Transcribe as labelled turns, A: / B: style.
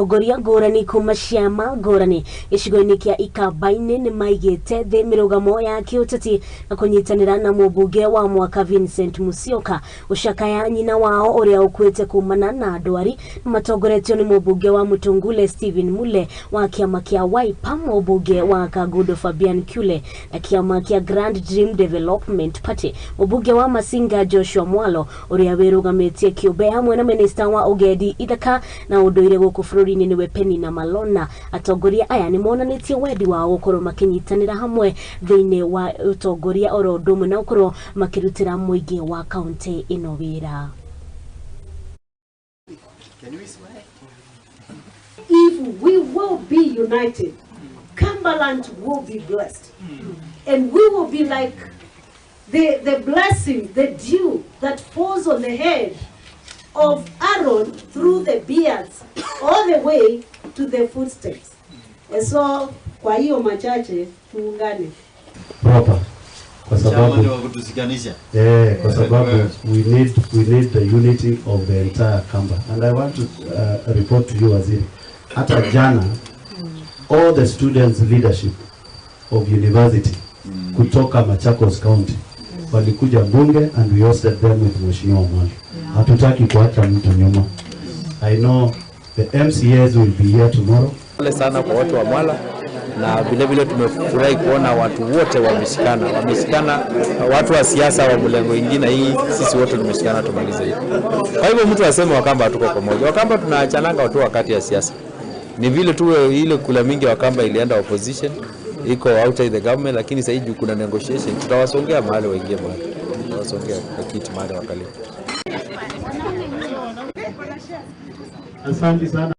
A: Atongoria ngũrani kuma ciama ngũrani gĩcigo-inĩ kĩa Ikamba-inĩ nĩ maigĩte thĩ mĩrũgamo ya kĩũteti na kũnyitanĩra na mũmbunge wa mwaka Vincent Musyoka gũcakaya nyina wao ũrĩa ũkuĩte kumana na ndwari. Nĩ matongoretio nĩ mũmbunge wa Mutungule Stephen Mule wa kĩama kĩa Wiper, mũmbunge wa Kangundo Fabian Kyule na kĩama kĩa Grand Dream Development Party, mũmbunge wa Masinga Joshua Mwalo ũrĩa wĩrũgamĩtie kĩũmbe hamwe na minista wa ũgendi, ithaka na ũndũire gũkũ bũrũri-inĩ nĩwe Penina Malona. Atongoria aya nĩ monanĩtie wendi wao gũkorwo makĩnyitanĩra hamwe thĩinĩ wa ũtongoria oro ũndũ ũmwe na gũkorwo makĩrutĩra mũingĩ wa kaunti ĩno wĩra.
B: If we will be united, Kambaland will be blessed. And we will be like the blessing, the dew that falls on the head of Aaron through the beards all the way to the footsteps. And so, kwa hiyo machache, tuungane.
C: Proper kwa
D: Chama ni
C: sababu
D: wa kutushikanisha.
C: Kwa sababu we need the unity of the entire Kamba, and I want to report to you, Waziri, hata jana all the students leadership of university kutoka Machakos County walikuja bunge and we hosted them with Mheshimiwa Mwali. Hatutaki kuacha mtu nyuma. I know the MCAs will be here tomorrow.
E: Pole sana kwa watu wa Mwala na vile vile tumefurahi kuona watu wote wameshikana, watu wa siasa wa mlengo ingine hii, sisi wote tumeshikana tumalize hii. Kwa hivyo mtu aseme Wakamba hatuko pamoja. Wakamba tunaachananga watu wakati ya siasa. Ni vile tu ile kula mingi Wakamba ilienda opposition, iko outside the government, lakini sasa hivi kuna negotiation, tutawasongea mahali waingie mahali, tutawasongea kwa kiti mahali wakalie.
C: Asante sana.